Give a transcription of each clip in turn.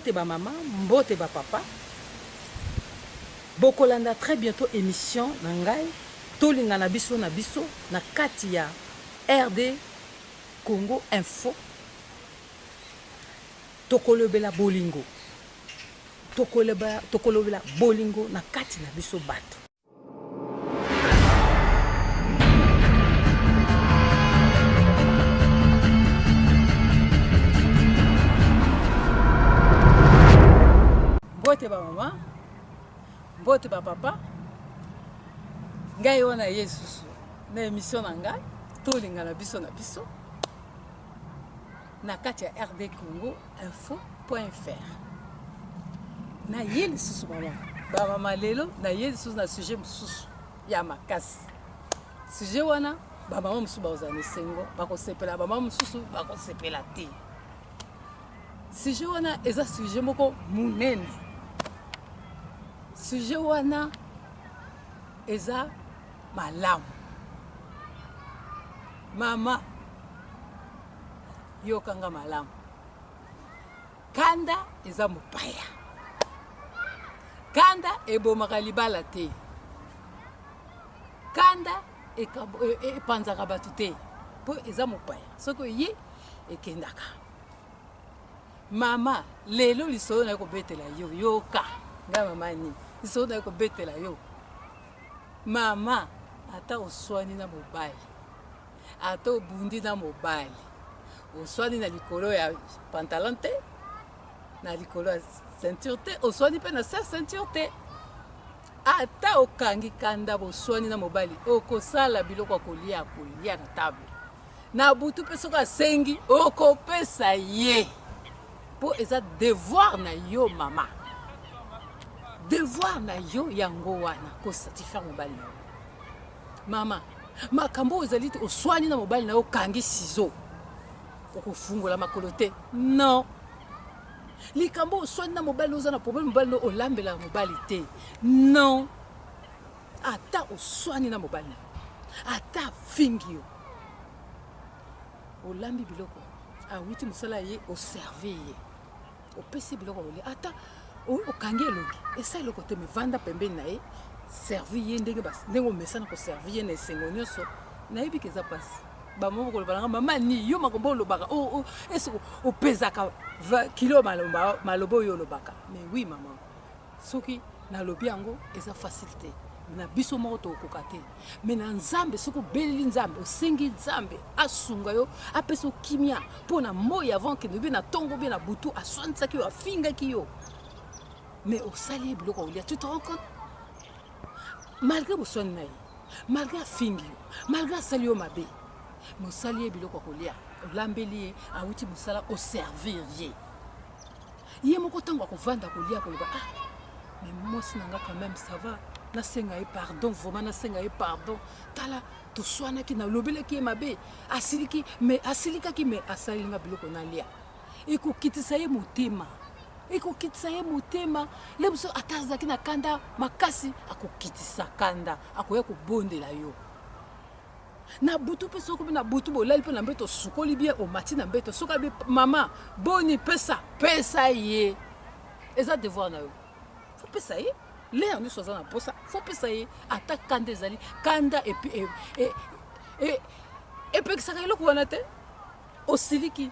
Mbote ba mama, mbote ba papa. Bokolanda très bientot emission na ngai tolingana biso na biso na kati ya RD Congo Info. Tokolobela bolingo. Tokolobela bolingo na kati na biso bato. Mbote ba mama, mbote ba papa. Ngai wana ye susu na emission na ngai tolingana biso na biso na kati ya RD Congo info point fr. Na ye lisusu mama, ba mama lelo na ye lisusu na sujet mosusu ya makasi. Sujet wana ba mama mosusu bakozala na esengo, bakosepela, ba mama mosusu bakosepela te. Sujet wana eza sujet moko munene. Sujet wana eza malamu. Mama yoka nga malamu. Kanda eza mopaya. Kanda ebomaka libala te. Kanda epanzaka bato te mpo eza mopaya. Soki oye ekendaka. Mama, lelo lisolo naye kobetela yo, yoka nga mama ni lisolo naye kobetela yo. Mama, ata oswani na mobali, ata obundi na mobali, oswani na likolo ya pantalon te, na likolo ya ceinture te, oswani mpe na se ya ceinture te. Ata okangi kanda boswani na mobali, okosala biloko ya kolia, kolia na table. Na butu mpe soki asengi, okopesa ye. Mpo eza devoir na yo mama. Devoir na yo yango wana ko satisfaire mobali na yo. Mama, makambo oyo ezali te oswani na mobali na yo okangi ciseau. Okofungola makolo te. Non. Likambo oswani na mobali oza na problème mobali no olambelaka mobali te. Non. Ata oswani na mobali na yo. Ata afingi yo. Olambi biloko, awuti mosala ye oservir ye. Opesi biloko kolia ata okangi elongi esali eloko te, mais vanda pembeni na ye, servir ye ndenge ndenge omesana ko servir ye na esengo nyonso. Nayebi ke eza pasi. Ba mama koloba nanga mama ni yo makambo olobaka o o est-ce opezaka kilo maloba maloba oyo olobaka. Mais oui maman, soki nalobi yango eza facile te. Na biso moko tokokoka te. Mais na Nzambe soki obeleli Nzambe, osengi Nzambe asunga yo, apesa yo kimia mpo na moi avant kende bien na tongo bien na butu aswanisaki yo, afingaki yo. Mais osali ye biloko olia, tu te rends compte? Malgré boswani na ye, malgré afingi yo, malgré asali yo mabe, mais osali ye biloko ya kolia, olambeli ye, awuti mosala, oservir ye. Ye moko tango akovanda kolia akoloba ah mais mwasi na nga quand même ça va, nasenga ye pardon, vraiment nasenga ye pardon, tala toswanaki nalobelaki ye mabe, asiliki mais asilikaki mais asaleli nga biloko nalia. Ekokitisa ye motema, ekokitisa ye motema le mosusu ata azalaki na kanda makasi akokitisa kanda, akoya kobondela yo. Na butu pe soki na butu bolali pe na mbeto osukoli bien omati na mbeto soki abi mama boni pesa pesa ye eza devoir na yo faut pesa ye lere nyonso aza na posa faut pesa ye ata kanda ezali kanda epi e, e, e, epekisaka eloko wana te osiliki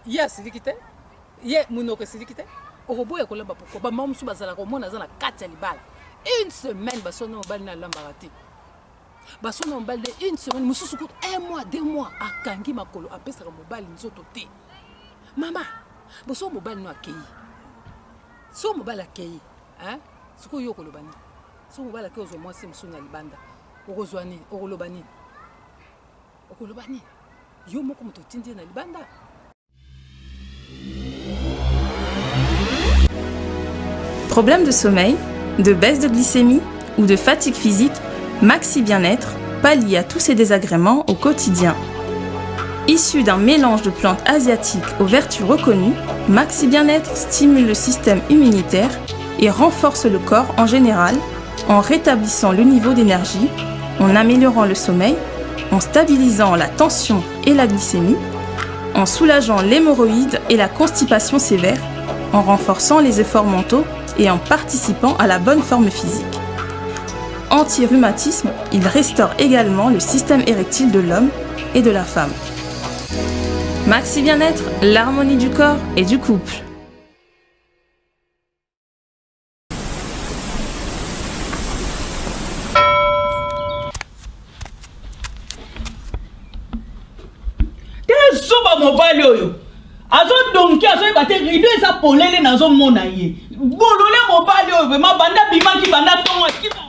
ye asiliki te ye monoko esiliki te okoboya kolamba pourquoi bamama mosusu bazalaka omona aza na kati ya libala une semaine baswana mobali na alambaka te Baswana mobali de une semaine mosusu kutu un mois deux mois akangi makolo apesaka mobali nzoto te. Mama boso mobali no akei so mobali akei hein sikoyo yo okoloba nini so mobali akei ozwa mwasi mosusu na libanda okozwa nini okoloba nini okoloba nini yo moko moto otindi ye na libanda. Problème de sommeil, de baisse de glycémie ou de fatigue physique, Maxi Bien-être pallie à tous ces désagréments au quotidien. Issu d'un mélange de plantes asiatiques aux vertus reconnues, Maxi Bien-être stimule le système immunitaire et renforce le corps en général en rétablissant le niveau d'énergie, en améliorant le sommeil, en stabilisant la tension et la glycémie, en soulageant l'hémorroïde et la constipation sévère, en renforçant les efforts mentaux et en participant à la bonne forme physique. Anti-rhumatisme, il restaure également le système érectile de l'homme et de la femme. Maxi Bien-être, l'harmonie du corps et du couple. Tala zoba mobali oyo azodonki azoyeba te rido eza polele nazomona ye bolole mobali oyo vraimen banda bimaki banda ntongo akima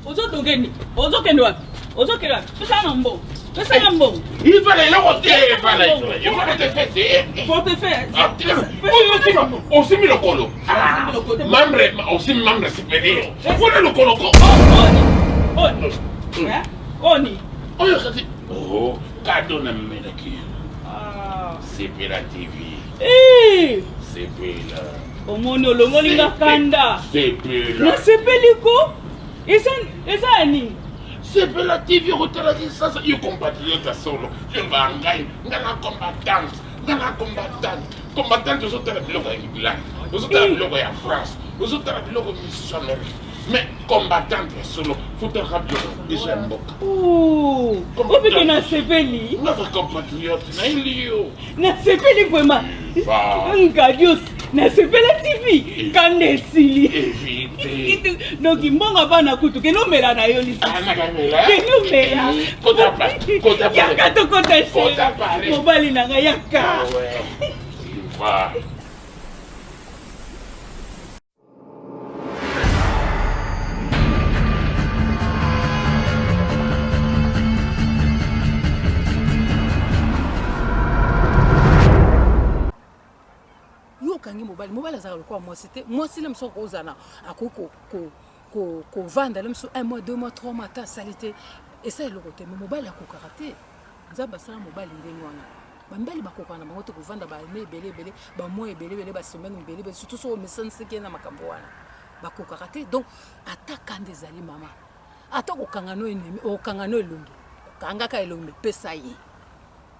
ozodonke nini ozokende wapi ozokende wapi pesa na mbongo pesa na mbongo Ifala eloko te ifala ifala portefeuille te portefeuille oyo osimbi lokolo membre osimbi membre supérieur wana lokolo ko oni oyo kasi oh kado na memelaki sepela tv sepela omoni olongoli nga kanda sepela nasepeli ko eza eza ya nini sepela tv okotala kisasa yo compatriote ya solo yo ba ngai nga na combattante nga na combattante combattante ozotala biloko ya england ozotala biloko ya france ozotala biloko misusu amerique mais combattante ya solo fotalaka biloko biso ya mboka obike nasepeli naza compatriote nayeli yo nasepeli vraiment ngadios nasepela tv kanda esili donc mbongo bana kutu kende omela na yo lisusu omela yaka tokota mobali na ngai yaka. Yo okangi mobali, mobali azalaka lokola mwasi te. Mwasi le mosusu akozala akoki kovanda le mosusu un mois, deux mois, trois mois ata asali te, esala eloko te. Mais mobali akokaka te. Nzambe asala mobali ndenge wana. Bamibali bakokaka na bango te kovanda ba année ebele ebele, ba mois ebele ebele, ba semaine ebele ebele, surtout soki omesanisaki ye na makambo wana. Bakokaka te. Donc ata kanda ezali mama, ata okokanga no ennemi, okokanga no elongi, kangaka elongi mais pesa ye.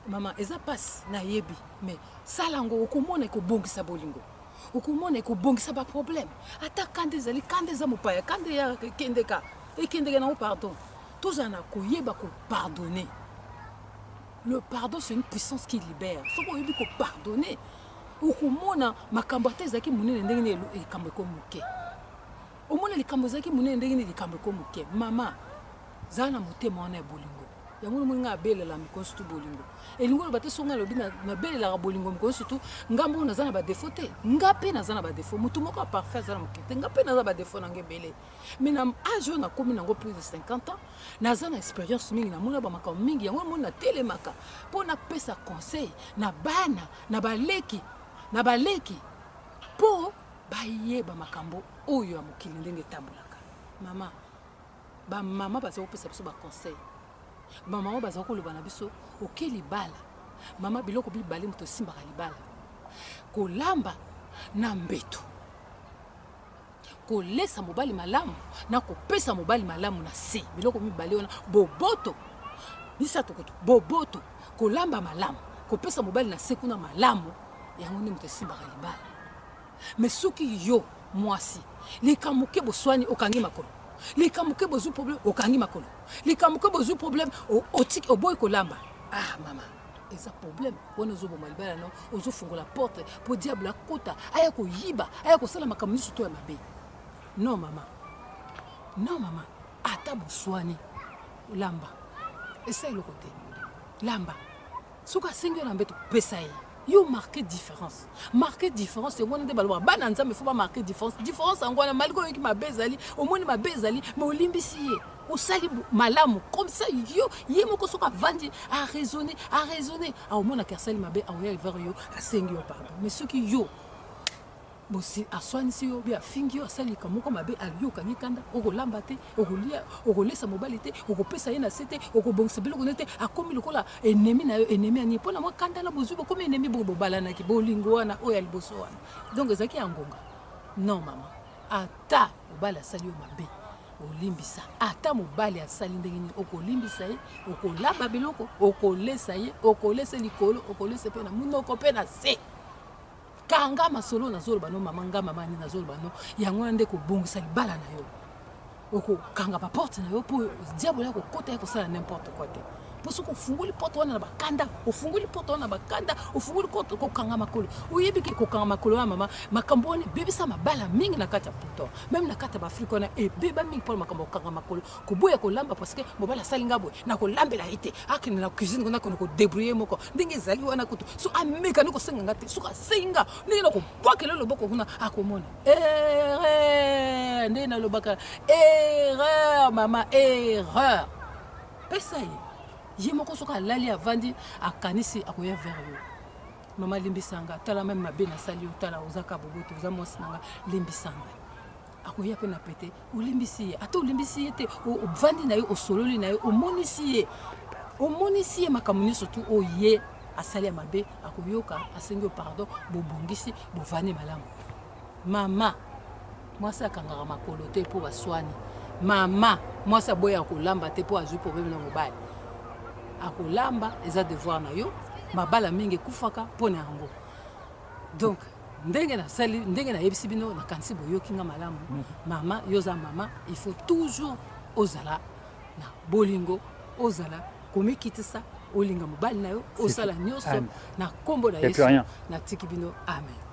Mama eza pasi nayebi mais sala yango okomona ekobongisa bolingo okomona ekobongisa ba problème ata kanda ezali kanda eza mopaya kanda eyaka ekendeka ekendeke nango pardon tozala na koyeba ko pardonner le pardon c'est une puissance qui libère soki oyebi ko pardonner okomona makambo ata ezalaki monene ndenge nini likambo ekomi moke omona likambo ezalaki monene ndenge nini likambo ekomi moke mama zala na motema wana ya bolingo yango nomoni ngai abelela mikolo surtout bolingo elingi oloba te soki ngai alobi nabelelaka bolingo mikolo surtout nga moko naza na badefo te nga mpe naza na badefo motu moko ya parfait aza na mokili te nga mpe naza badefo na nga ebele mais na age oyo nakomi nango plus de 50 ans naza na expérience mingi namona bamakambo mingi yango namoni natelemaka mpo napesa conseil na bana na baleki na baleki mpo bayeba makambo oyo ya mokili ndenge etambolaka mama Ba mama baza kopesa biso ba conseil, ba mama baza koloba na biso oke libala mama biloko bibale moto esimbaka libala, kolamba na mbeto, kolesa mobali malamu na kopesa mobali malamu na se. Biloko mibale wana boboto misato kutu boboto, kolamba malamu, kopesa mobali na se kuna malamu, yango nde moto esimbaka libala. Mais soki yo mwasi likambo ke boswani okangi makolo, likambo ke bozwi problème okangi makolo, likambo ke bozwi problème otiki oboyi kolamba, ah mama eza problème wana ozoboma libala no, ozofungola porte po diable akota aya koyiba aya kosala makambo nyonso to ya mabe. Non mama, non mama, ata boswani lamba, esa eloko te, lamba. Soki asengi yo na mbeto pesa ye. Yo marque différence. Marque différence yango wana nde balobaka bana Nzambe faut ba marque différence. Différence yango wana malgré oyoki mabe ezali, omoni mabe ezali mais olimbisi ye. Osali malamu comme ça yo ye moko soki avandi a raisonner, a raisonner, aomonaka asali mabe aoya vers yo asengi yo pardon. Mais soki yo Bosi aswanisi yo bien afingi yo asali likambo moko mabe alobi okangi kanda okolamba te okolia okolesa mobali te okopesa ye na se te okobongisa biloko na ye te akomi lokola ennemi na yo ennemi ya nini mpo na mwa kanda na bozwi bokomi ennemi bongo bobalanaki bolingo wana oyo ya liboso wana donc ezalaki ya ngonga non mama ata mobali asali yo mabe. Olimbisa ata mobali asali ndenge nini, okolimbisa ye, okolamba biloko, okolesa ye, okolesa likolo, okolesa mpe na monoko mpe na se. Kanga masolo nazoloba no mama, nga mama nini nazoloba no yango wana nde kobongisa libala na yo. Okokanga baporte na yo mpo diabolo ya kokota ya kosala n'importe quoi te. Mpo soki ofungoli porte wana na bakanda, ofungoli porte wana na bakanda, ofungoli kokanga makolo, oyebi ke kokanga makolo wana mama, makambo wana ebebisa mabala mingi na kati ya poto, meme na kati ya baafrike wana ebeba mingi mpona makambo ya kokanga makolo, koboya kolamba parce que mobali asali nga boye, nakolambela ye te, akende na cuisine kuna akende kodebrouille moko ndenge ezali wana kutu soki ameka nde kosenga nga te, soki asengi nga ndenge nakobwakela loboko kuna akomona erreur, ndenge nalobaka erreur mama, erreur. Pesa ye ye moko soki alali avandi akanisi akoya vers yo. Mama limbisa nga, tala meme mabe nasali yo, tala oza ka boboto, oza mwasi na nga, limbisa nga. Akoya pe na pete, olimbisi ye, ata olimbisi ye te, ovandi na ye, osololi na ye, omonisi ye, omonisi ye makambo nyonso tu oyo ye asali ya mabe, akoyoka, asengi yo pardon, bobongisi, bovandi malamu. Mama mwasi akangaka makolo te mpo baswani. Mama mwasi aboyaka kolamba te mpo azwi problème na mobali. Akolamba eza devoir na yo. Mabala mingi ekufaka mpo na yango. Donc ndenge nasali, ndenge nayebisi bino, nakanisi boyoki nga malamu. Mama, yo oza mama, il faut toujours ozala na bolingo, ozala komikitisa, olinga mobali na yo, osala nyonso na kombo na Yesu. Natiki bino, amen.